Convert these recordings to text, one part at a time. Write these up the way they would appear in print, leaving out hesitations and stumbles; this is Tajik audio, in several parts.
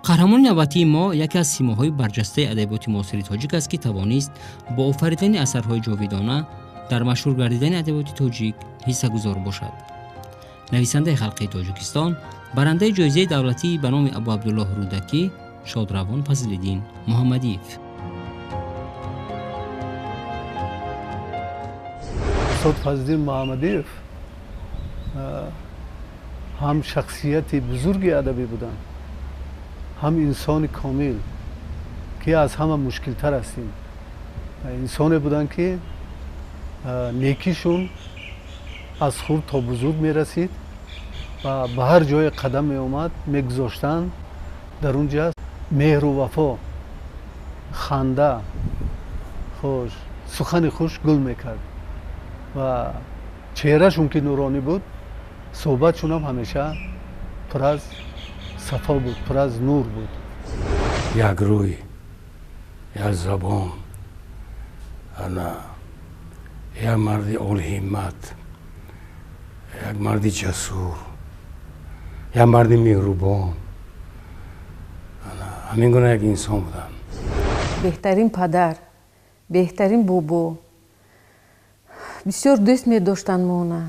Қаҳрамони навбатии мо яке аз симоҳои барҷастаи адабиёти муосири тоҷик аст, ки тавонист бо офаридани асарҳои ҷовидона дар машҳур гардидани адабиёти тоҷик ҳиссагузор бошад. Нависандаи халқии Тоҷикистон, барандаи ҷоизаи давлатӣ ба номи Абуабдуллоҳ Рӯдакӣ, шодравон Фазлиддин Муҳаммадиев. Устод Фазлиддин Муҳаммадиев ҳам шахсияти бузурги адабӣ буданд, ҳам инсони комил, ки аз ҳама мушкилтар ҳастем. Инсоне буданд, ки некишун аз хурд то бузург мерасид ва ба ҳар ҷое қадам меомад, мегузоштанд. Дар он ҷа меҳру вафо, ханда, хуш, сухани хуш гул мекард ва чеҳрашон ки нуронӣ буд, суҳбатшонам ҳамеша пур аз сафо буд, пур аз нур буд. Як рӯй, як забон, ана як марди олиҳиммат, як марди ҷасур, як марди меҳрубон, ҳамин гуна як инсон будам. Беҳтарин падар, беҳтарин бобо, бисёр дӯст медоштанд моона.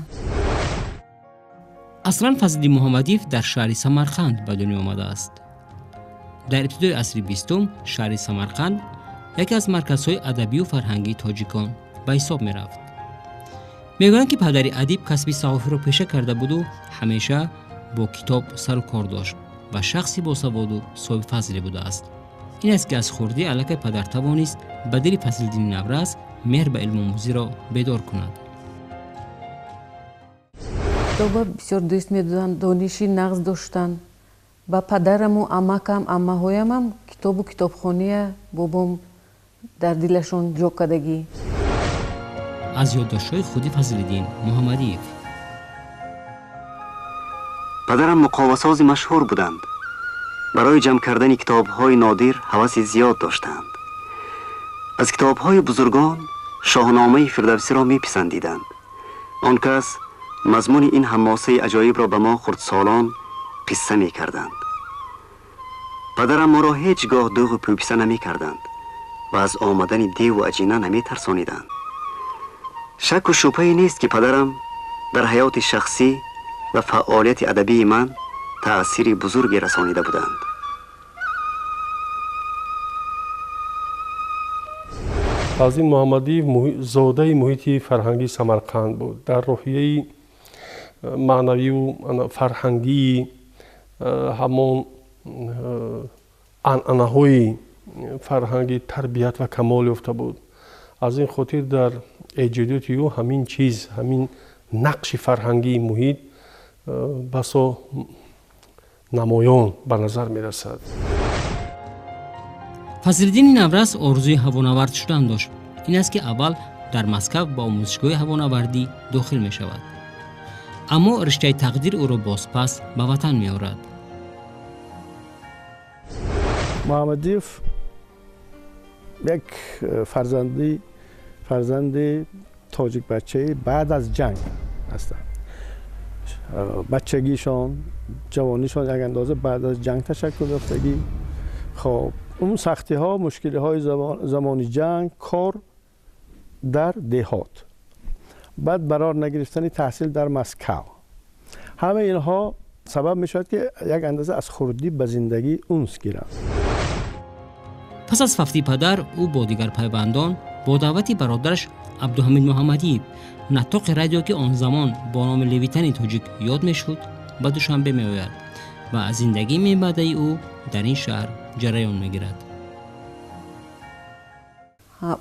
Аслан Фазлиддин Муҳаммадиев дар шаҳри Самарқанд ба дунё омадааст. Дар ибтидои асри бистум шаҳри Самарқанд яке аз марказҳои адабию фарҳангии тоҷикон ба ҳисоб мерафт. Мегӯянд, ки падари адиб касби саҳофиро пеша карда буду ҳамеша бо китоб сару кор дошт ва шахси босаводу соҳибфазле будааст. Ин аст, ки аз хурдӣ аллакай падар тавонист ба дили Фазлиддини наврас меҳр ба илмомӯзиро бедор кунад. Китоба бисёр дӯст медоданд, дониши нағз доштанд. Ба падараму амакам, аммаҳоямам китобу китобхония бобом дар дилашон ҷо кардагӣ. Аз ёддоштҳои худи Фазлиддин Муҳаммадиев. Падарам муқовасози машҳур буданд. Барои ҷамъ кардани китобҳои нодир ҳаваси зиёд доштанд. Аз китобҳои бузургон Шоҳномаи Фирдавсиро меписандиданд. Он кас мазмуни ин ҳамосаи аҷоибро ба мо хурдсолон қисса мекарданд. Падарам моро ҳеҷ гоҳ дӯғу пӯписа намекарданд ва аз омадани деву аҷина наметарсониданд. Шакку шубҳае нест, ки падарам дар ҳаёти шахсӣ ва фаъолияти адабии ман таъсири бузурге расонида буданд. Фазлиддин Муҳаммадиев зодаи муҳити фарҳангии Самарқанд буд. Дар рӯҳияи маънавию фарҳангии ҳамон анъанаҳои фарҳанги тарбият ва камол ёфта буд. Аз ин хотир дар эҷодиёти ӯ ҳамин чиз, ҳамин нақши фарҳангии муҳит басо намоён ба назар мерасад. Фазлиддини наврас орзуи ҳавонавард шудан дошт. Ин аст, ки аввал дар Москав ба омӯзишгоҳи ҳавонавардӣ дохил мешавад, аммо риштаи тақдир ӯро бозпас ба ватан меорад. Муҳаммадиев як фарзанди тоҷикбачаи баъд аз ҷанг ҳастанд. Бачагишон, ҷавонишон як андоза баъд аз ҷанг ташаккул ёфтагӣ. Хоб, он сахтиҳо, мушкилиҳои замони ҷанг, кор дар деҳот, баъд барор нагирифтани таҳсил дар Москав, ҳамаи инҳо сабаб мешавад, ки як андоза аз хурдӣ ба зиндагӣ унс гиранд. Пас аз фавти падар ӯ бо дигар пайвандон бо даъвати бародараш Абдуҳамид Муҳаммадиев, наттоқи радио, ки он замон бо номи Левитани тоҷик ёд мешуд, ба Душанбе меояд ва аз зиндагии мебаъдаи ӯ дар ин шаҳр ҷараён мегирад.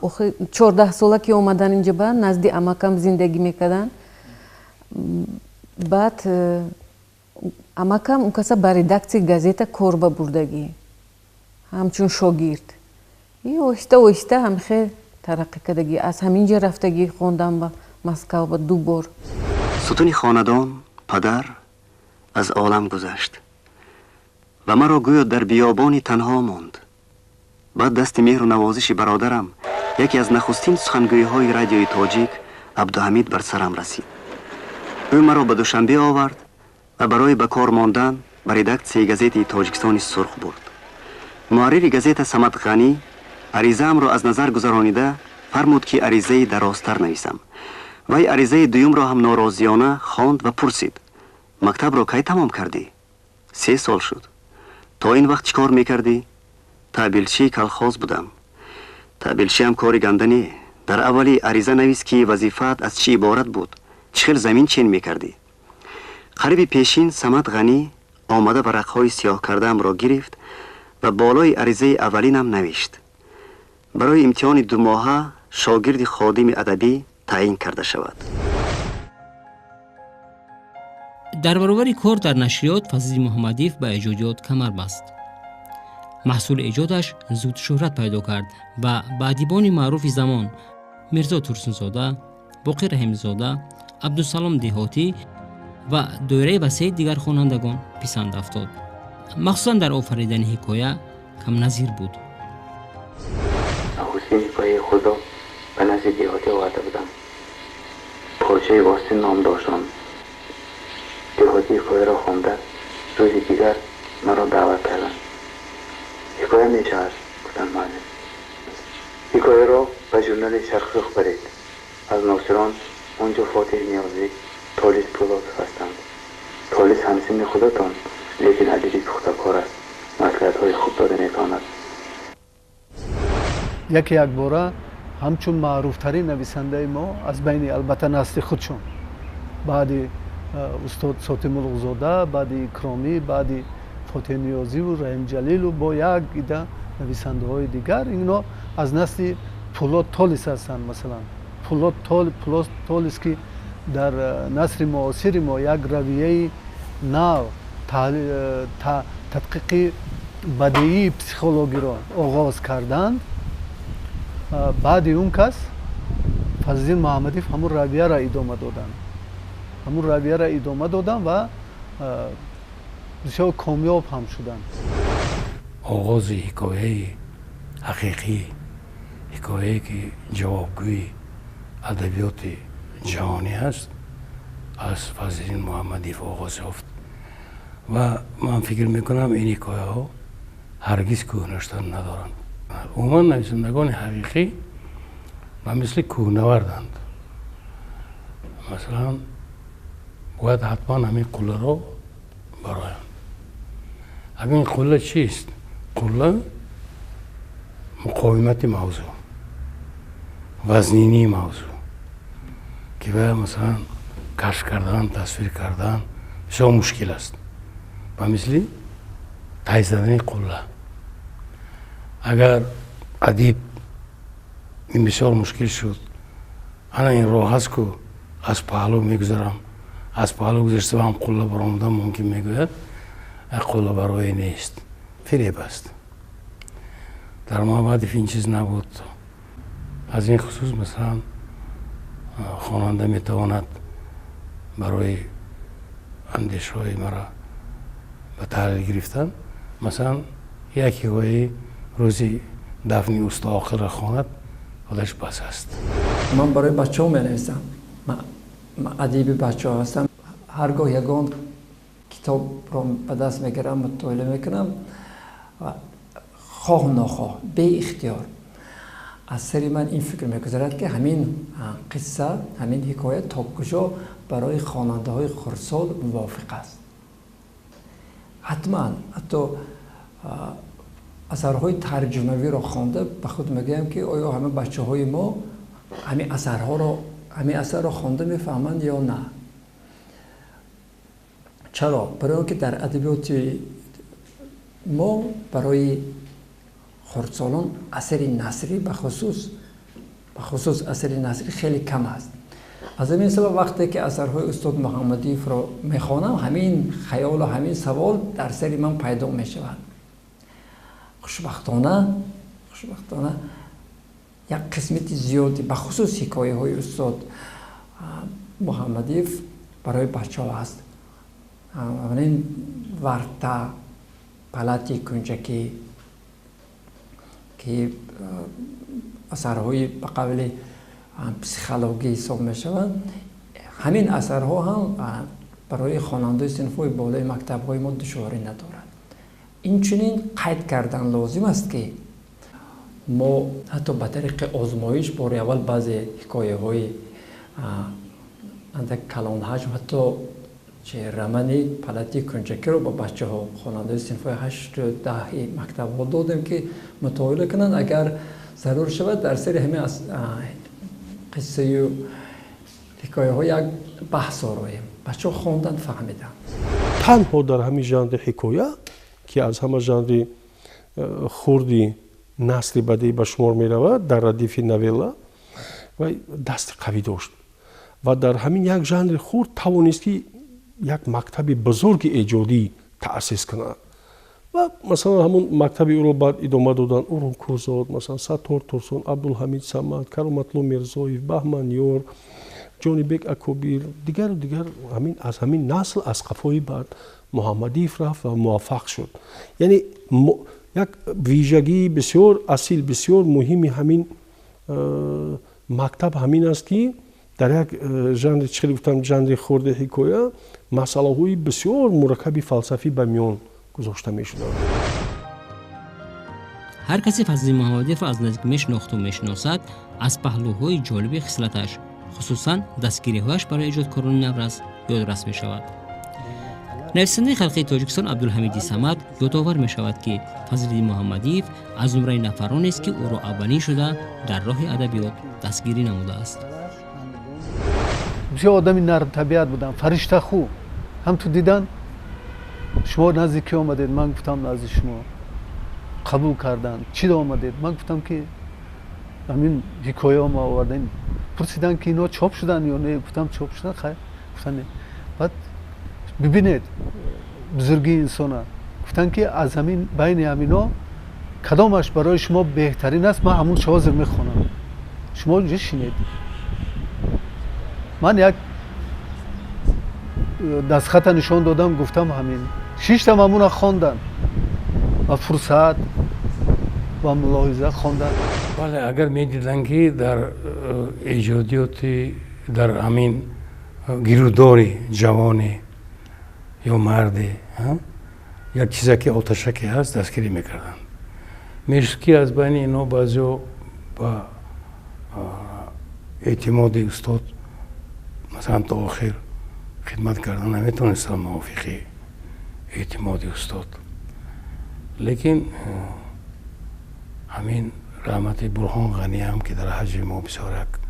Охир 14 сола ки омадан инҷа, ба назди амакам зиндагӣ мекарданд. Баъд амакам он каса ба редаксияи газета кор ба бурдагӣ ҳамчун шогирд. И оҳиста оҳиста ҳамхел тараққӣ кардагӣ, аз ҳамин ҷа рафтагӣ хондам ба Москав ба ду бор. Сутуни хонадон, падар, аз олам гузашт ва маро гӯё дар биёбони танҳо монд. Баъд дасти меҳру навозиши бародарам, яке аз нахустин сухангӯиҳои радиои тоҷик, Абдуҳамид бар сарам расид. Ӯ маро ба Душанбе овард ва барои ба кор мондан ба редаксияи газетаи Тоҷикистони сурх бурд. Муҳаррири газета Самад Ғанӣ аризаамро аз назар гузаронида фармуд, ки аризаи дарозтар нависам. Вай аризаи дуюмро ҳам норозиёна хонд ва пурсид: «Мактабро кай тамом кардӣ?» 3 сол шуд. «То ин вақт чӣ кор мекардӣ?» «Таъбилчии колхоз будам». «Таъбилчиам кори ганда не. Дар аввали ариза навис, ки вазифаат аз чӣ иборат буд, чӣ хел замин чен мекардӣ». Қариби пешин Самад Ғанӣ омада варақҳои сиёҳ кардаамро гирифт ва болои аризаи аввалинам навишт: «Барои имтиҳони думоҳа шогирди ходими адабӣ таъин карда шавад». Дар баробари кор дар нашриёт Фазлиддин Муҳаммадиев ба эҷодиёт камар баст. Маҳсули эҷодаш зуд шӯҳрат пайдо кард ва ба адибони маъруфи замон Мирзо Турсунзода, Боқир Раҳимзода, Абдусалом Деҳотӣ ва доираи васеи дигар хонандагон писанд афтод. Махсусан дар офаридани ҳикоя камназир буд. Нахустин ҳикояи худро ба назди Деҳотӣ оварда будам. Порчаи остин ном дошт он. Деҳотӣ ҳикояро хонда, рӯзи дигар маро даъват карданд. «Ҳикоя мешавад», гуфтанд муаллим. «Ҳикояро ба журнали Шарқрух баред. Аз носирон он ҷо Фотиҳ Ниёзӣ, Толис Пӯлодов ҳастанд. Толис ҳамсинни худатон, лекин адиби пухтакор аст, маслиҳатҳои хуб дода метавонад». Яке якбора ҳамчун маъруфтарин нависандаи мо аз байни, албатта, насли худшон, баъди устод Сотимулуғзода, баъди Икромӣ, баъди Фотиҳ Ниёзиву Раҳимҷалилу бо як ида нависандаҳои дигар, ино аз насли Пулод Толис ҳастанд. Масалан, Пулод Толис, ки дар насри муосири мо як равияи нав, тадқиқи бадеии психологиро оғоз карданд, баъди он кас Фазлиддин Муҳаммадиев ҳамун равияро идома доданд, ҳамун равияро идома доданд ва бисёр комёб ҳам шуданд. Оғози ҳикояи ҳақиқӣ, ҳикояе ки ҷавобгӯи адабиёти ҷаҳонӣ аст, аз Фазлиддин Муҳаммадиев оғоз ёфт ва ман фикр мекунам, ин ҳикояҳо ҳаргиз кӯҳна шудан надоранд. Умуман, нависандагони ҳақиқӣ ба мисли кӯҳнаварданд. Масалан, бояд ҳатман ҳамин қулларо бароянд. Ҳамин қулла чист? Қулла муқовимати мавзӯъ, вазнинии мавзӯъ, ки вая, масалан, кашф кардан, тасвир кардан бисёр мушкил аст, ба мисли тай задани қулла. Агар адиб ин бисёр мушкил шуд, ана ин роҳ ҳаст ку, аз паҳлӯ мегузарам, аз паҳлӯ гузашта ҳам қулла баромадан мумкин, мегӯяд, қулла барое нест, фиреб аст. Дар Муҳаммадиев ин чиз набуд. Аз ин хусус, масалан, хонанда метавонад барои андешаҳои мара ба таҳлил гирифтан, масалан, як ҳикояи рӯзи дафни усто Оқилро хонад, худаш бас аст. Ман барои бачаҳо менависам, ман адиби бачаҳо ҳастам. Ҳар гоҳ ягон китобро ба даст мегирам, мутолиа мекунам, хоҳ нохоҳ, беихтиёр аз сари ман ин фикр мегузарад, ки ҳамин қисса, ҳамин ҳикоя то куҷо барои хонандаҳои хурдсол мувофиқ аст. Ҳатман ҳатто асарҳои тарҷумавиро хонда ба худ мегӯям, ки оё ҳама бачаҳои мо ҳамин асарҳоро, ҳамин асарро хонда мефаҳманд ё на. Чаро? Барои он ки дар адабиёти мо барои хурдсолон асари насрӣ, бахусус асари насрӣ хеле кам аст. Аз ҳамин сабаб, вақте ки асарҳои устод Муҳаммадиевро мехонам, ҳамин хаёлу ҳамин савол дар сари ман пайдо мешавад. Хушбахтона, як қисмати зиёди, бахусус ҳикояҳои устод Муҳаммадиев барои бачаҳо аст. Аввалин Варта, Палати кунҷакӣ, ки асарҳои ба қавли психологӣ ҳисоб мешаванд, ҳамин асарҳо ҳам барои хонандаи синфҳои болои мактабҳои мо душворӣ надорад. Инчунин қайд кардан лозим аст, ки мо ҳатто ба тариқи озмоиш бори аввал баъзе ҳикояҳои андак калонҳаҷм, ҳатто чи романи Палати кунҷакиро ба бачаҳо, хонандаи синфҳои ҳашту даҳи мактабҳо додем, ки мутолиа кунанд. Агар зарур шавад, дар сари ҳамин қиссаю ҳикояҳо як баҳс ороем. Бачаҳо хонданд, фаҳмиданд. Танҳо дар ҳамин жанри ҳикоя, ки аз ҳама жанри хурди насри бадеӣ ба шумор меравад дар радифи новелла, вай дасти қавӣ дошт ва дар ҳамин як жанри хурд тавонист, ки як мактаби бузурги эҷодӣ таъсис кунад. Ва масалан, ҳамун мактаби ӯро баъд идома доданд Урун Кӯзод, масалан, Саттор Турсун, Абдулҳамид Самад, Кароматло Мирзоев, Баҳманёр, Ҷонибек Акобир, дигару дигар. Ҳамин аз ҳамин насл аз қафои баъд Муҳаммадиев рафт ва муваффақ шуд. Яъне як вижагии бисёр асил, бисёр муҳими ҳамин мактаб ҳамин аст, ки дар як жанри, чӣ хеле гуфтам, жанри хурди ҳикоя, масъалаҳои бисёр мураккаби фалсафӣ ба миён гузошта мешуданд. Ҳар касе Фазлиддин Муҳаммадиевро аз наздик мешинохту мешиносад, аз паҳлӯҳои ҷолиби хислаташ, хусусан дастгириҳояш барои эҷодкорони наврас ёдрас мешавад. Нависандаи халқии Тоҷикистон Абдулҳамиди Самад ёдовар мешавад, ки Фазлиддин Муҳаммадиев аз зумраи нафаронест, ки ӯро аввалин шуда дар роҳи адабиёт дастгирӣ намудааст. Бисёр одами нармтабиат будам, фариштахӯ. Ҳам ту дидан: «Шумо назди ки омадед?» Ман гуфтам: «Назди шумо». Қабул карданд. «Чӣ омадед?» Ман гуфтам, ки ҳамин ҳикояҳо ма овардем. Пурсиданд, ки ино чоп шуданд ё не? Гуфтам: «Чоп шуданд». Хайр, гуфтанд, не. Баъд бибинед бузургии инсона: гуфтанд, ки аз ҳамин байни ҳамино кадомаш барои шумо беҳтарин аст, ман ҳамун ҳозир мехонам, шумо инҷо шинед. Ман як дастхата нишон додам, гуфтам: «Ҳамин». Шиштам, ҳамуна хонданд ва фурсат ва мулоҳиза хонданд. Бале, агар медиданд, ки дар эҷодиёти, дар ҳамин гирудори ҷавоне ё марде як чизе ки оташаке ҳаст, дастгирӣ мекарданд. Мешуд, ки аз байни ино баъзеҳо ба эътимоди устод, масалан, то охир хидмат кардан наметонистанд мувофиқи эътимоди устод, лекин ҳамин раҳмати Бурҳон Ғаниам, ки дар ҳаҷви мо бисёр як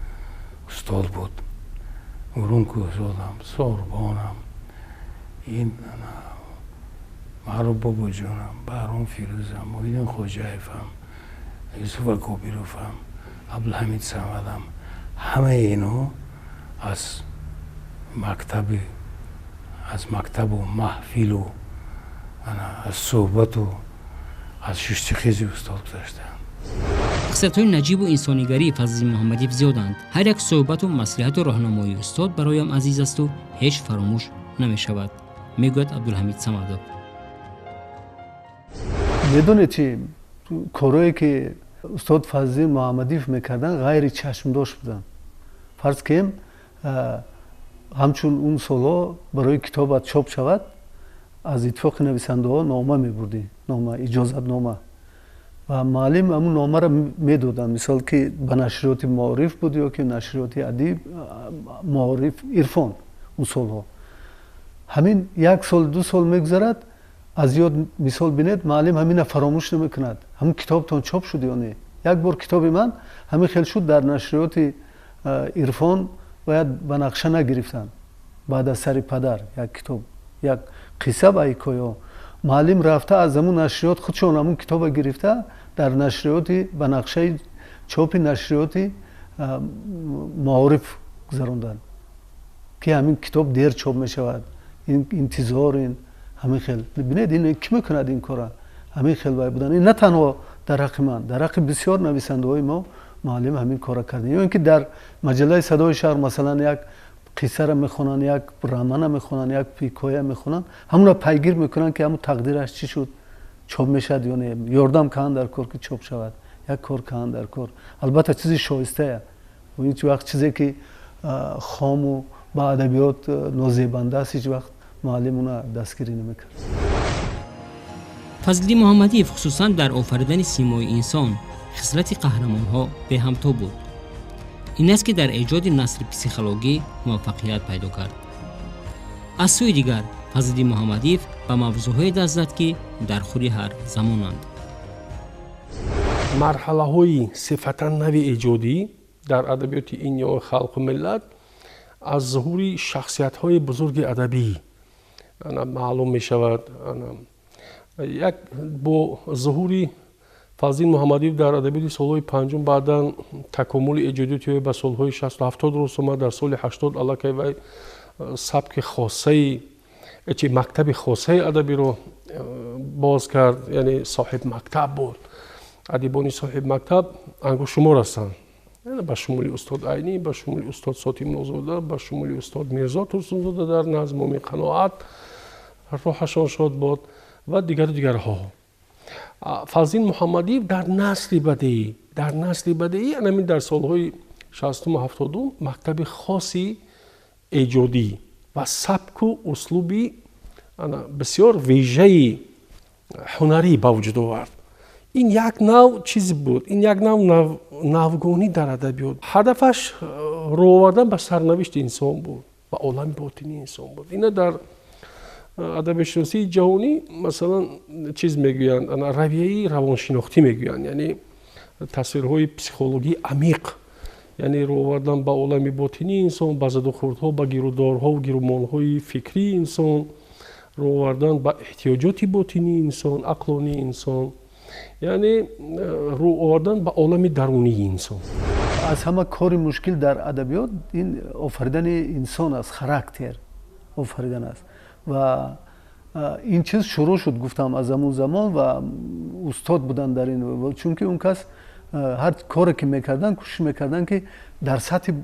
устод буд, Урун Кӯҳзодам, Сорбонам, ин Маъруф Бобоҷонам, Баҳром Фирӯзам, Муҳиддин Хоҷаевам, Юсуф Акобировам, Абдулҳамид Самадам, ҳамаи инҳо аз мактабу маҳфилу аз суҳбату аз шуштихези устод гузаштаанд. Хислатҳои наҷибу инсонигарии Фазлиддин Муҳаммадиев зиёданд. Ҳар як суҳбату маслиҳату роҳнамоии устод бароям азиз асту ҳеҷ фаромӯш намешавад, мегӯяд Абдулҳамид Самадов. Медонед чи, корое ки устод Фазлиддин Муҳаммадиев мекарданд, ғайри чашмдошт буданд. Фарз кунем, ҳамчун он солҳо барои китобат чоп шавад, аз Иттифоқи нависандаҳо нома мебурдӣ, нома, иҷозатнома, ва муаллим ҳамун номаро медоданд. Мисол, ки ба нашриёти Маориф буд ё ки нашриёти Адиб, Маориф, Ирфон. Он солҳо ҳамин як сол, 2 сол мегузарад, аз ёд, мисол бинед, муаллим ҳамина фаромӯш намекунад: «Ҳамун китобтон чоп шуд ё не?» Як бор китоби ман ҳамин хел шуд, дар нашриёти Ирфон бояд ба нақша нагирифтанд. Баъд аз сари падар як китоб, як қисса ва ҳикояҳо. Муаллим рафта, аз ҳамун нашриёт худшон ҳамун китоба гирифта, дар нашриёти ба нақшаи чопи нашриёти Маориф гузаронданд, ки ҳамин китоб дер чоп мешавад, интизор. Ин ҳамин хел, бинед, ин кӣ мекунад ин кора? Ҳамин хел вай будан. Ин на танҳо дар ҳаққи ман, дар ҳаққи бисёр нависандаҳои мо муаллим ҳамин кора кард. Ё ин ки дар маҷаллаи Садои шаҳр, масалан, як қиссаро мехонанд, як романа мехонанд, як ҳикоя мехонанд, ҳамуна пайгир мекунанд, ки ҳамун тақдираш чӣ шуд, чоп мешавад ё не, ёрдам кунанд дар кор, ки чоп шавад, як кор кунанд дар кор. Албатта, чизи шоистая, ҳеҷ вақт чизе ки хому ба адабиёт нозебанда аст, ҳеҷ вақт муаллим уна дастгирӣ намекард. Фазлиддин Муҳаммадиев хусусан дар офаридани симои инсон, хислати қаҳрамонҳо беҳамто буд. Ин аст, ки дар эҷоди насри психологӣ муваффақият пайдо кард. Аз сӯи дигар, Фазлиддин Муҳаммадиев ба мавзӯъҳое даст зад, ки дар худи ҳар замонанд. Марҳалаҳои сифатан нави эҷодӣ дар адабиёти ин ё халқу миллат аз зуҳури шахсиятҳои бузурги адабӣ маълум мешавад. Як бо зуҳури Фазлиддин Муҳаммадиев дар адабиёти солҳои панҷум, баъдан такомули эҷодиёти ӯ ба солҳои 60-70 рост омад. Дар соли 80 аллакай вай сабки хосаи, чи мактаби хосаи адабиро боз кард, яъне соҳибмактаб буд. Адибони соҳибмактаб ангушшумор ҳастанд, ба шумули устод Айнӣ, ба шумули устод Сотим Нозода, ба шумули устод Мирзо Турсунзода дар назмоми қаноат, рӯҳашон шод бод, ва дигару дигарҳо. Фазлиддин Муҳаммадиев дар насри бадеӣ, анамин дар солҳои 60-70 мактаби хоси эҷодӣ ва сабку услуби бисёр вежаи ҳунарӣ ба вуҷуд овард. Ин як нав чиз буд, ин як нав навгонӣ дар адабиёт. Ҳадафаш рӯ овардан ба сарнавишти инсон буд, ба олами ботинии инсон буд. Ина дар адабиётшиносии ҷаҳонӣ масалан чиз мегӯянд, равияи равоншинохтӣ мегӯянд, яъне тасвирҳои психологии амиқ, яъне рӯ овардан ба олами ботинии инсон, ба задухӯрдҳо, ба гирудорҳо, гирумонҳои фикрии инсон, рӯ овардан ба эҳтиёҷоти ботинии инсон, ақлонии инсон, яъне рӯ овардан ба олами дарунии инсон. Аз ҳама кори мушкил дар адабиёт ин офаридани инсон аст, характер офаридан аст. Ва ин чиз шурӯъ шуд, гуфтам, аз ҳамун замон ва устод будан дар ин, чунки он кас ҳар коре ки мекарданд, кӯшиш мекарданд, ки дар сатҳи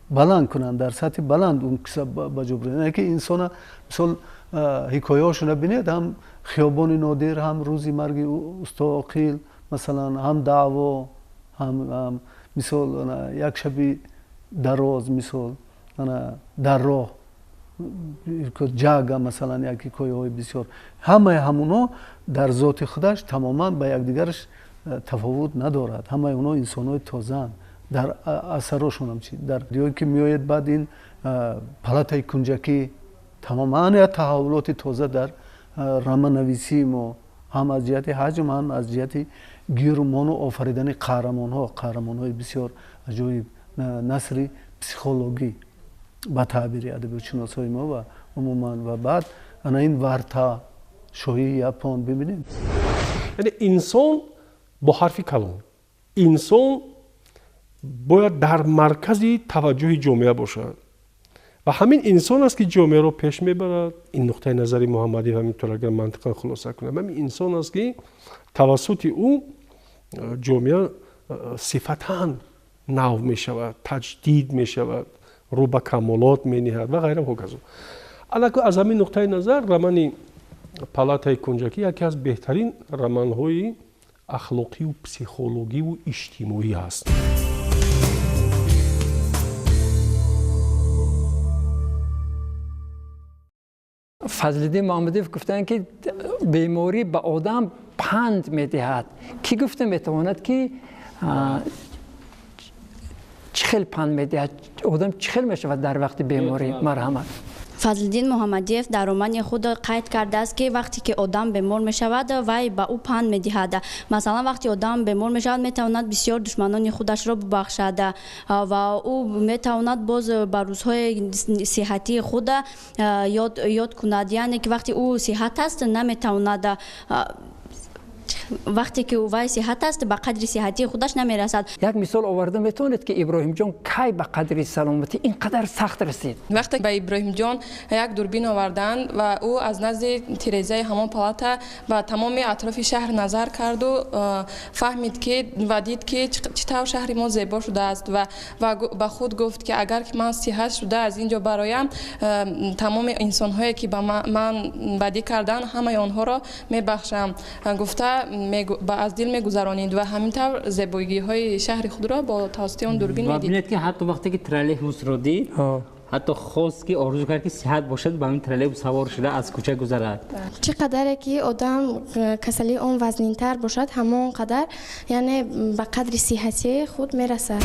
баланд кунанд, дар сатҳи баланд он киса ба ҷо буранд. Ки инсона, мисол, ҳикояҳошона бинед, ҳам хиёбони нодир, ҳам рӯзи марги усто Оқил, масалан, ҳам даъво, ҳам мисол як шаби дароз, мисол дар роҳ ҷага, масалан, як ҳикояҳои бисёр. Ҳамаи ҳамуно дар зоти худаш тамоман ба якдигараш тафовут надорад. Ҳамаи онҳо инсонҳои тозаанд. Дар асарошонам чи дар ё ки меояд баъд ин палатаи кунҷакӣ, тамоман як таҳаввулоти тоза дар романнависии мо, ҳам аз ҷиҳати ҳаҷм, ҳам аз ҷиҳати гирумону офаридани қаҳрамонҳо, қаҳрамонҳои бисёр аҷоиб, насри психологӣ ба таъбири адабиётшиносҳои мо ва умуман. Ва баъд ана ин варта, шоҳии Япон бибинем. Яъне инсон бо ҳарфи калон, инсон бояд дар маркази таваҷҷӯҳи ҷомеа бошад ва ҳамин инсон аст, ки ҷомеаро пеш мебарад. Ин нуқтаи назари Муҳаммадиев ҳаминтур агар мантиқан хулоса кунам, ҳамин инсон аст, ки тавассути ӯ ҷомеа сифатан нав мешавад, таҷдид мешавад, рӯ ба камолот мениҳад ва ғайра ҳоказо. Аллаку аз ҳамин нуқтаи назар романи палатаи кунҷакӣ яке аз беҳтарин романҳои ахлоқию психологиву иҷтимоӣ аст. Фазлиддин Муҳаммадиев гуфтанд, ки беморӣ ба одам панд медиҳад. Кӣ гуфта метавонад, ки чӣ хел панд медиҳад? Одам чӣ хел мешавад дар вақти беморӣ? Марҳамат. Фазлиддин Муҳаммадиев дар романи худ қайд кардааст, ки вақте ки одам бемор мешавад, вай ба ӯ панд медиҳад. Масалан, вақте одам бемор мешавад, метавонад бисёр душманони худашро бубахшад ва ӯ метавонад боз ба рӯзҳои сиҳатии худ ёд кунад. Яъне ки вақте ӯ сиҳат аст, наметавонад, вақте ки вай сиҳат аст, ба қадри сиҳатии худаш намерасад. Як мисол оварда метавонед, ки Иброҳимҷон кай ба қадри саломатӣ ин қадар сахт расид? Вақте ба Иброҳимҷон як дурбин оварданд ва ӯ аз назди тирезаи ҳамон палата ба тамоми атрофи шаҳр назар карду фаҳмид ки ва дид, ки чӣ тавр шаҳри мо зебо шудааст ва ба худ гуфт, ки агар ки ман сиҳат шуда аз ин ҷо бароям, тамоми инсонҳое ки ба ман бадӣ карданд, ҳамаи онҳоро мебахшам, гуфта аз дил мегузаронид ва ҳамин тавр зебоигиҳои шаҳри худро бо тавассути он дурбин медид. Бинед, ки ҳатто вақте ки троллейбусро дид, Ҳатто хост, ки орзу кард, ки сиҳат бошад, ба ҳамин троллейбус савор шуда аз кӯча гузарад. Чӣ қадаре ки одам касалии он вазнинтар бошад, ҳамон қадар, яъне ба қадри сиҳатии худ мерасад.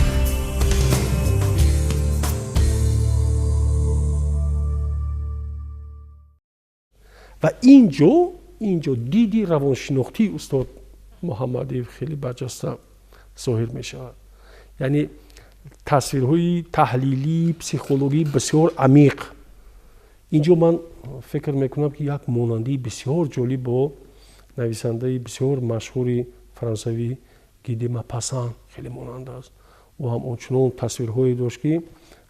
Ва инҷо диди равоншинохтии устод Муҳаммадиев хеле барҷаста зоҳир мешавад. Яъне тасвирҳои таҳлилӣ, психологӣ бисёр амиқ. Инҷо ман фикр мекунам, ки як монандии бисёр ҷолиб бо нависандаи бисёр машҳури фаронсавӣ Ги де Мопассан хеле монанд аст. Ӯ ҳам ончунон тасвирҳое дошт, ки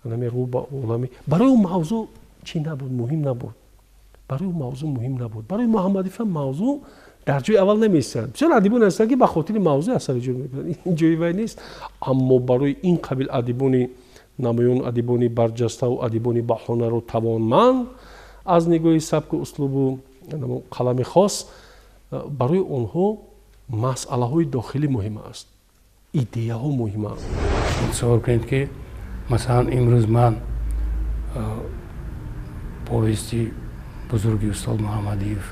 ҳамин рӯ ба олами барои ӯ мавзӯъ чӣ набуд, муҳим набуд. Барои ӯ мавзӯъ муҳим набуд. Барои Муҳаммадиев ҳам мавзӯъ дар ҷои аввал намеистад. Бисёр адибон ҳастанд, ки ба хотири мавзӯъ асар эҷод мекунанд, ин ҷои вай нест. Аммо барои ин қабил адибони намоён, адибони барҷаставу адибони баҳонару тавонманд аз нигоҳи сабку услубу қалами хос, барои онҳо масъалаҳои дохилӣ муҳим аст, идеяҳо муҳиманд. Тасаввур кунед, ки масалан имрӯз ман повести бузурги устод Муҳаммадиев,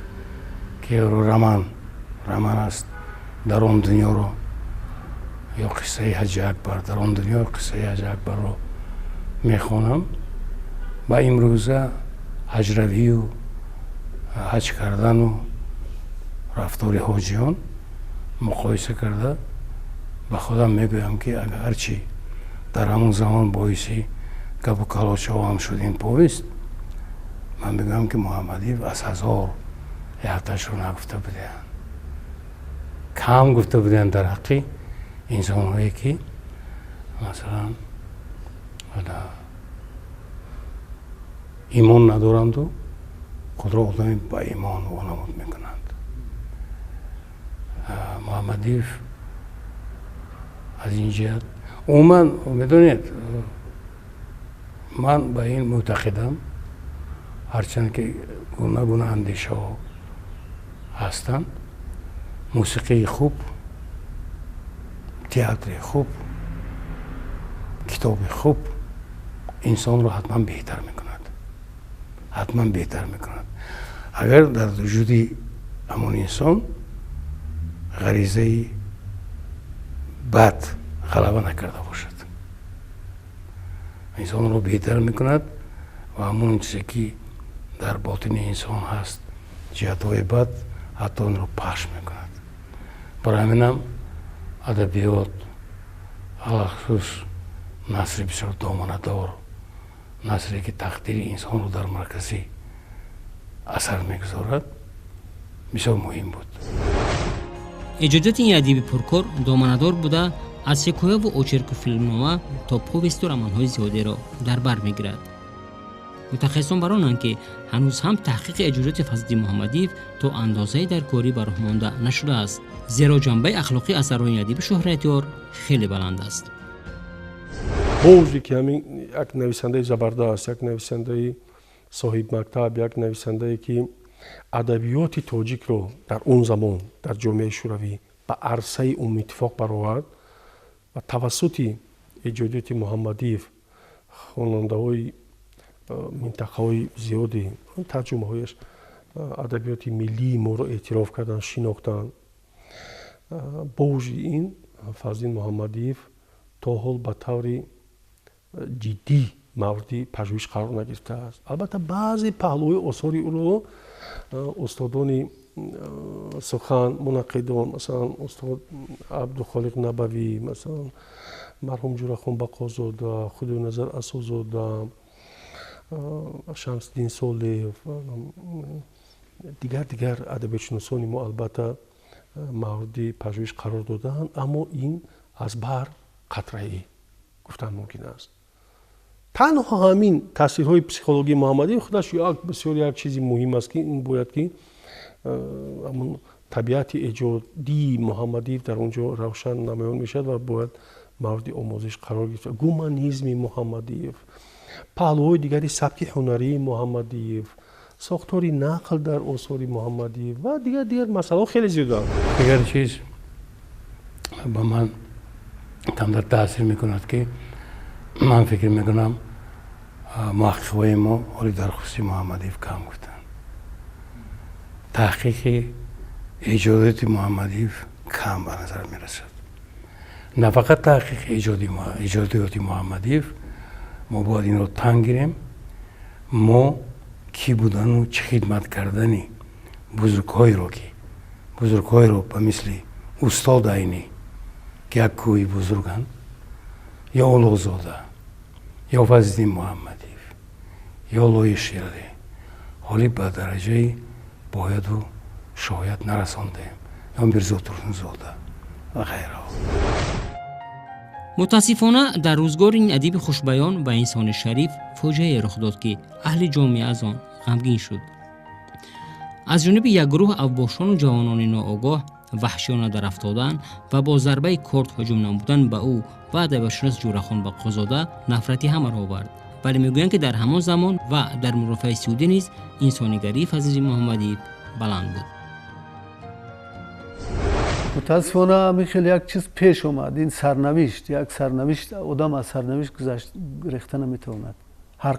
ки роман аст, «Дар он дунёро» ё «Қиссаи Ҳаҷи Акбар», «Дар он дунё», «Қиссаи Ҳаҷи Акбарро» мехонам ва имрӯза ҳаҷравию ҳаҷ кардану рафтори ҳоҷиён муқоиса карда ба худам мегӯям, ки агарчи дар ҳамон замон боиси гапу калочаҳоам шуд ин повест, ман мегӯям, ки Муҳаммадиев аз ҳазор якташро нагуфта будаянд, кам гуфта будаянд дар ҳаққи инсонҳое, ки масалан имон надоранду худро одами ба имон вонамуд мекунанд. Муҳаммадиев аз ин ҷиҳат умуман, медонед, ман ба ин мӯътақидам, ҳарчанд ки гуна гуна андешаҳо ҳастанд, мусиқии хуб, театри хуб, китоби хуб инсонро ҳатман беҳтар мекунад, ҳатман беҳтар мекунад, агар дар вуҷуди ҳамон инсон ғаризаи бад ғалаба накарда бошад. Инсонро беҳтар мекунад ва ҳамон чизе, ки дар ботини инсон ҳаст, ҷиҳатҳои бад, ҳатто онро пахш мекунад. Барои ҳаминам адабиёт, алахусус насри бисёр доманадор, насре, ки тақдири инсонро дар маркази асар мегузорад, бисёр муҳим буд. Эҷодиёти ин адиби пуркор доманадор буда, аз ҳикояву очерку филмнома то повесту романҳои зиёдеро дар бар мегирад. Мутахассисон бар онанд, ки ҳанӯз ҳам таҳқиқи эҷодиёти Фазлиддин Муҳаммадиев то андозае дар корӣ ба роҳ монда нашудааст, зеро ҷанбаи ахлоқии асарҳои ин адиби шӯҳратёр хеле баланд аст. Бо вуҷуде ки ҳамин як нависандаи забардаст, як нависандаи соҳибмактаб, як нависандае, ки адабиёти тоҷикро дар он замон дар ҷомеаи шӯравӣ ба арсаи умумиттифоқ баровард ва тавассути эҷодиёти Муҳаммадиев хонандаҳои минтақаҳои зиёди тарҷумаҳояш адабиёти миллии моро эътироф карданд, шинохтанд, бо вуҷуди ин Фазлиддин Муҳаммадиев то ҳол ба таври ҷиддӣ мавриди пажӯҳиш қарор нагирифтааст. Албатта, баъзе паҳлӯҳои осори ӯро устодони сухан, мунаққидон, масалан устод Абдухолиқ Набавӣ, масалан марҳум Ҷурахон Бақозода, Худойназар Асозода, Шамсиддин Солеев, дигар адабиётшиносони мо албатта мавриди пажӯҳиш қарор додаанд, аммо ин аз баҳр қатраӣ гуфтан мумкин аст. Танҳо ҳамин таъсирҳои психологии Муҳаммадиев худаш як бисёр як чизи муҳим аст, ки ин бояд ки ҳамон табиати эҷодии Муҳаммадиев дар он ҷо равшан намоён мешавад ва бояд мавриди омӯзиш қарор гирифта. Гуманизми Муҳаммадиев, паҳлӯҳои дигари сабки ҳунарии Муҳаммадиев, сохтори нақл дар осори Муҳаммадиев ва дигар масъалаҳо хеле зиёданд. Дигар чиз ба ман камтар таъсир мекунад, ки ман фикр мекунам, Муҳаққиқҳои мо ҳоли дар хусуси Муҳаммадиев кам гуфтанд. Таҳқиқи эҷодиёти Муҳаммадиев кам ба назар мерасад. На фақат таҳқиқи эҷодиёти Муҳаммадиев, мо бояд инро танг гирем. Мо кӣ будану чӣ хидмат кардани бузургҳоеро, ки бузургҳоеро ба мисли устод Айнӣ, ки як кӯҳи бузурганд, ё Улуғзода, ё Фазлиддин Муҳаммадиев, ё Лои Шералӣ, ҳоли ба дараҷаи бояду шояд нарасондаем, ё Мирзо Турсунзода ва ғайраҳо. Мутаассифона, дар рӯзгори ин адиби хушбаён ва инсони шариф фоҷиае рух дод, ки аҳли ҷомеа аз он ғамгин шуд. Аз ҷониби як гурӯҳ авбошону ҷавонони ноогоҳ ваҳшиёна дарафтодан ва бо зарбаи корд ҳуҷум намудан ба ӯ ва адабиётшинос Ҷӯрахон Бақозода нафрати ҳамаро овард. Вале мегӯянд, ки дар ҳамон замон ва дар мурофиаи судӣ низ инсонигарии Фазлиддин Муҳаммадиев баланд буд. Мутаассифона, ҳамин хел як чиз пеш омад. Ин сарнавишт, як сарнавишт, одам аз сарнавишт гузашт рехта наметавонад. Ҳар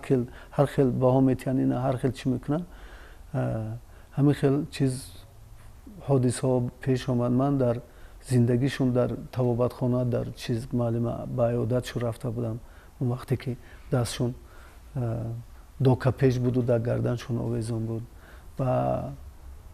хел баҳо метиҳанд ина, ҳар хел чӣ мекунанд. Ҳамин хел чиз, ҳодисаҳо пеш омад. Ман дар зиндагишон дар табобатхона, дар чиз, муаллима ба иёдатшон рафта будам. Он вақте ки дастшон дока пеш буду дар гарданшон овезон буд ва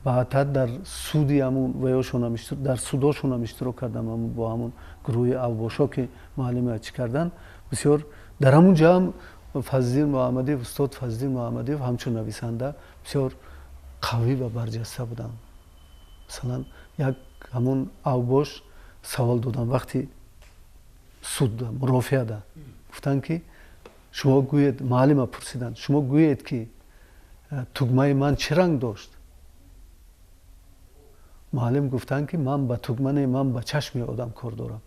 баъдтар дар суди ҳамун ваёшонам, дар судошонам иштирок кардам бо ҳамун гурӯҳи авбошо, ки муаллима чӣ кардан бисёр. Дар ҳамун ҷо ҳам Фазлиддин Муҳаммадиев, устод Фазлиддин Муҳаммадиев ҳамчун нависанда бисёр қавӣ ва барҷаста буданд. Масалан, як ҳамун авбош савол додам вақти суд, мурофиада, гуфтанд, ки шумо гӯед, муаллима пурсиданд, шумо гӯед, ки тугмаи ман чӣ ранг дошт? Муаллим гуфтанд, ки ман ба тугма не, ман ба чашми одам кор дорам.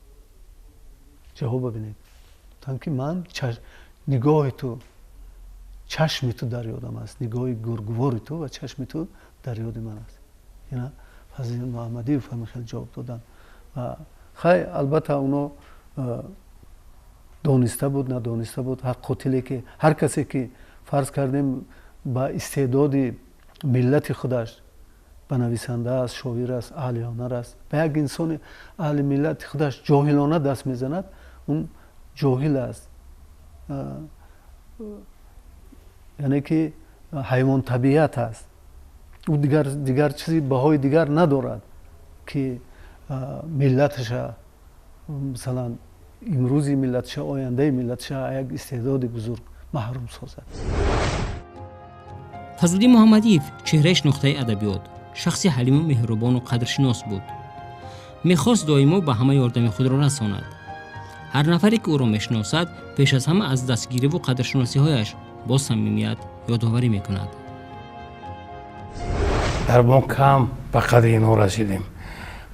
Ҷавоб бибинед, гуфтанд, ки ман нигоҳи ту, чашми ту дар ёдам аст, нигоҳи гургвори ту ва чашми ту дар ёди ман аст. Ина Фазлиддин Муҳаммадиев ҳамин хел ҷавоб доданд. Ва хай, албатта, оно дониста буд, надониста буд, ҳар қотиле ки, ҳар касе ки, фарз кардем, ба истеъдоди миллати худаш, ба нависанда аст, шоир аст, аҳли ҳунар аст, ба як инсони аҳли миллати худаш ҷоҳилона даст мезанад, он ҷоҳил аст, яъне ки ҳайвонтабиат аст. Ӯ дигар чизи баҳои дигар надорад, ки миллаташа, масалан, имрӯзи миллаташа, ояндаи миллаташа як истеъдоди бузург маҳрум созад. Фазлиддин Муҳаммадиев чеҳраи шинохтаи адабиёт, шахси ҳалиму меҳрубону қадршинос буд. Мехост доимо ба ҳама ёрдами худро расонад. Ҳар нафаре, ки ӯро мешиносад, пеш аз ҳама аз дастгириву қадршиносиҳояш бо самимият ёдоварӣ мекунад. Дар мо кам ба қадри инҳо расидем.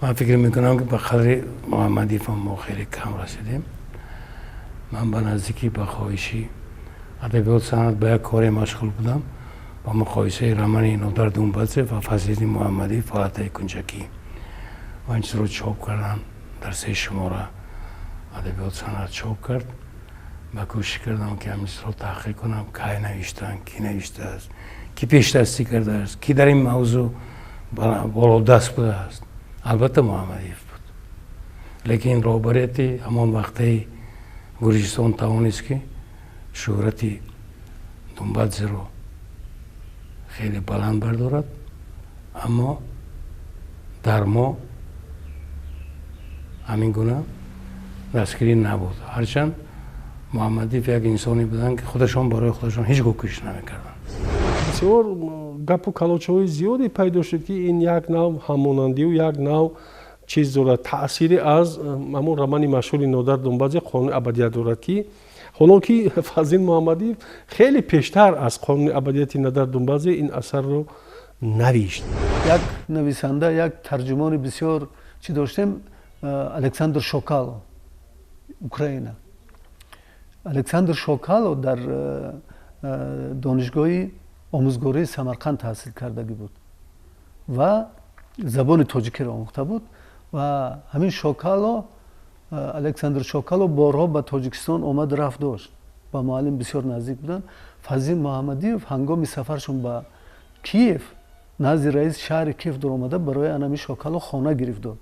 Ман фикр мекунам, ки ба қадри Муҳаммадиевам мо хеле кам расидем. Ман ба наздикӣ ба хоҳиши Адабиёт санъат ба як коре машғул будам ба муқоисаи романи Нодар Думбадзе ва Фазлиддин Муҳаммадиев «Палатаи кунҷакӣ», ва ин чизро чоп кардам. Дар се шумора Адабиёт санъат чоп кард ва кӯшиш кардам, ки ҳамин чизро таҳқиқ кунам: кай навиштанд, кӣ навиштааст, кӣ пешдастӣ кардааст, кӣ дар ин мавзӯъ болодаст будааст. Албатта, Муҳаммадиев буд, лекин роҳбарияти ҳамон вақтаи Гурҷистон тавонист, ки шӯҳрати Думбадзеро хеле баланд бардорад, аммо дар мо ҳамин гуна дастгирӣ набуд. Ҳарчанд Муҳаммадиев як инсоне буданд, ки худашон барои худашон ҳеҷ гоҳ кӯшиш намекарданд. Бисёр гапу калочаҳои зиёде пайдо шуд, ки ин як нав ҳамонандию як нав чиз дорад, таъсире аз ҳамон романи машҳури Нодар Думбадзе «Қонуни абадият» дорад, ки ҳоло ки Фазлиддин Муҳаммадиев хеле пештар аз «Қонуни абадияти» Нодар Думбадзе ин асарро навишт. Як нависанда, як тарҷумони бисёр чӣ доштем, Александр Шокало, Украина. Александр Шокало дар донишгоҳи омӯзгории Самарқанд таҳсил кардагӣ буд ва забони тоҷикиро омӯхта буд. Ва ҳамин Шокало, Александр Шокало, борҳо ба Тоҷикистон омад, рафт дошт. Ба муаллим бисёр наздик буданд. Фазлиддин Муҳаммадиев ҳангоми сафаршон ба Киев назди раиси шаҳри Киев дуромада барои анами Шокало хона гирифт дод.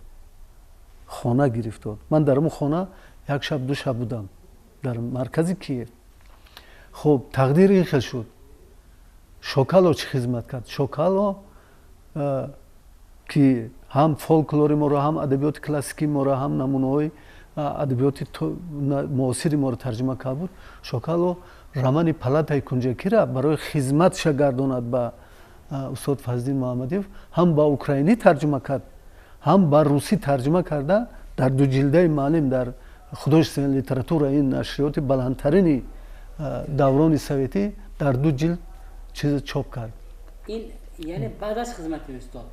Хона гирифт дод. Ман дар он хона як шаб, ду шаб будам дар маркази Киев. Хуб, тақдир ин хел шуд. Шокало чӣ хизмат кард? Шокало ки ҳам фолклори моро, ҳам адабиёти классикии моро, ҳам намунаҳои адабиёти муосири моро тарҷума кард буд. Шокало романи Палатаи кунҷакира барои хизматша гардонад ба устод Фазлиддин Муҳаммадиев ҳам ба украинӣ тарҷума кард, ҳам ба русӣ тарҷума карда дар ду ҷилдаи муаллим дар художественная литература, ин нашриёти баландтарини даврони советӣ, дар ду ҷилд чиз чоп кард. Ин яъне баъд аз хизмати устод?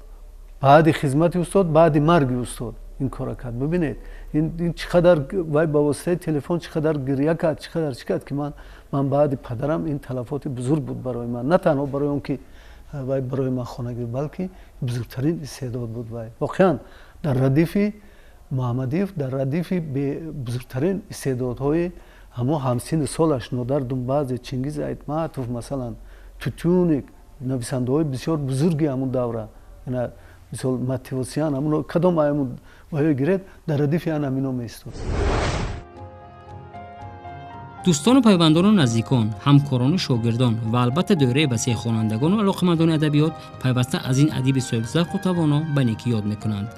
Баъди хизмати устод, баъди марги устод ин кора кард. Бибинед, ин чӣ қадар вай ба воситаи телефон чӣ қадар гиря кард, чӣ қадар чӣ кард, ки ман баъди падарам ин талафоти бузург буд барои ман. На танҳо барои он ки вай барои ман хона гирифт, балки бузургтарин истеъдод буд вай. Воқеан дар радифи Муҳаммадиев, дар радифи бузургтарин истеъдодҳои ҳамон ҳамсинни солаш Нодар Думбазе, Чингиз Айтматов, масалан, Тютюник, нависандаҳои бисёр бузурги ҳамон давра, мисол Матевосян, ҳамон кадом ҳамон ваё гиред, дар радифи ан ҳамино меистод. Дӯстону пайвандону наздикон, ҳамкорону шогирдон ва албатта доираи васеи хонандагону алоқамандони адабиёт пайваста аз ин адиби соҳибзавқу тавоно ба некӣ ёд мекунанд.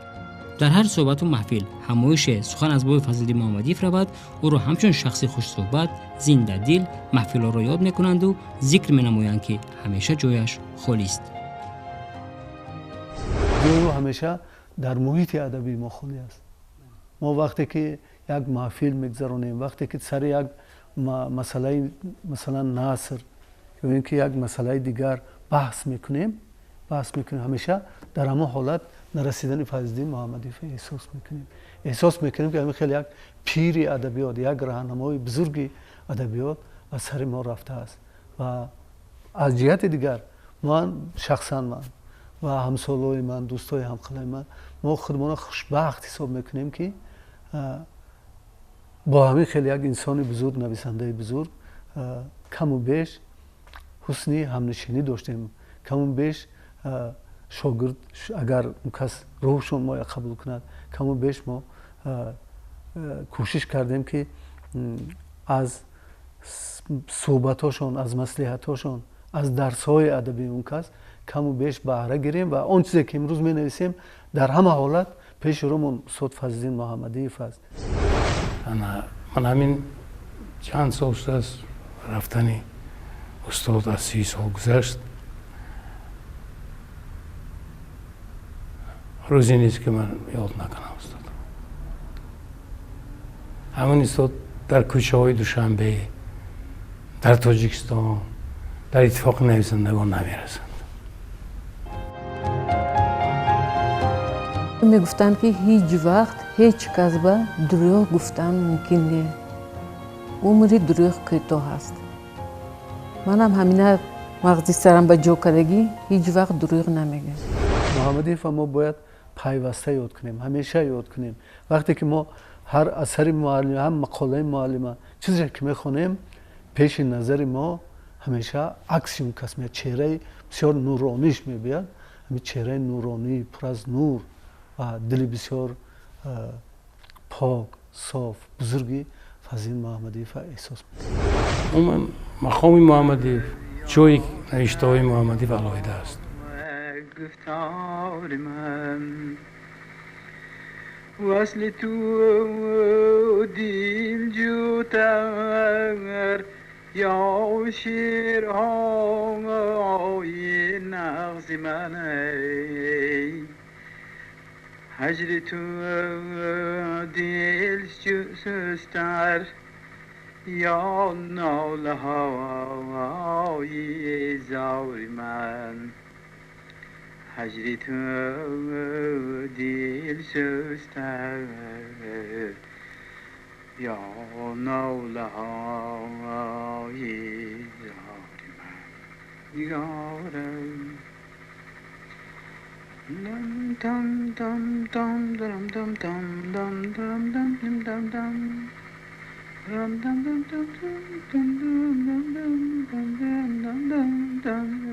Дар ҳар суҳбату маҳфил ҳамоише сухан аз боби Фазлиддин Муҳаммадиев равад, ӯро ҳамчун шахси хушсуҳбат, зиндадил маҳфилҳоро ёд мекунанду зикр менамоянд, ки ҳамеша ҷояш холист. Ҷои ӯ ҳамеша дар муҳити адабии мо холӣ аст. Мо вақте ки як маҳфил мегузаронем, вақте ки сари як масъалаи, масалан, наср ё ин ки як масъалаи дигар баҳс мекунем, ҳамеша дар ҳамон ҳолат нарасидани Фазлиддин Муҳаммадиев эҳсос мекунем. Эҳсос мекунем, ки ҳамин хеле як пири адабиёт, як раҳнамои бузурги адабиёт аз сари мо рафтааст. Ва аз ҷиҳати дигар ман шахсан ман ва ҳамсолҳои ман, дӯстои ҳамқалаи ман, мо худмонро хушбахт ҳисоб мекунем, ки бо ҳамин хеле як инсони бузург, нависандаи бузург каму беш ҳусни ҳамнишинӣ доштем, каму беш шогирд, агар он кас рӯҳшон моя қабул кунад, каму беш мо кӯшиш кардем, ки аз суҳбатҳошон, аз маслиҳатҳошон, аз дарсҳои адабии он кас каму беш баҳра гирем ва он чизе ки имрӯз менависем дар ҳама ҳолат пеши рӯмон устод Фазлиддин Муҳаммадиев аст. Ман ҳамин чанд сол шудааст рафтани устод, аз 30 сол гузашт. Рӯзе нест, ки ман ёд накунам устод. Ҳамин устод дар кӯчаҳои Душанбе, дар Тоҷикистон, дар иттифоқи нависандагон намерасанд. Мегуфтанд, ки ҳеҷ вақт ҳеҷ кас ба дурӯғ гуфтан мумкин не. Умри дурӯғ кӯтоҳ аст. Манам ҳамина мағзи сарам ба ҷо кардагӣ, ҳеҷ вақт дурӯғ намегӯям. Муҳаммадиевро мо бояд пайваста ёд кунем, ҳамеша ёд кунем. Вақте ки мо ҳар асари муаллим, ҳам мақолаи муаллима, чизе ки мехонем, пеши назари мо ҳамеша акси он кас меяд, чеҳраи бисёр нурониш мебияд, ҳамин чеҳраи нуронӣ, пур аз нур ва дили бисёр пок, соф, бузурги Фазлиддин Муҳаммадиевро эҳсос мекунем. Умуман мақоми Муҳаммадиев, ҷои навиштаҳои Муҳаммадиев алоҳида аст. گفتار من وصل تو دل جوتر یا شیرهای نغز من، هجر تو دل سستر یا ناله های زار من، هجر تو دل سستر یا ناله های زار من. نگارم دم دم دم دم دم دم دم دم دم دم دم دم. Dum dum dum dum dum dum dum dum dum dum dum dum dum.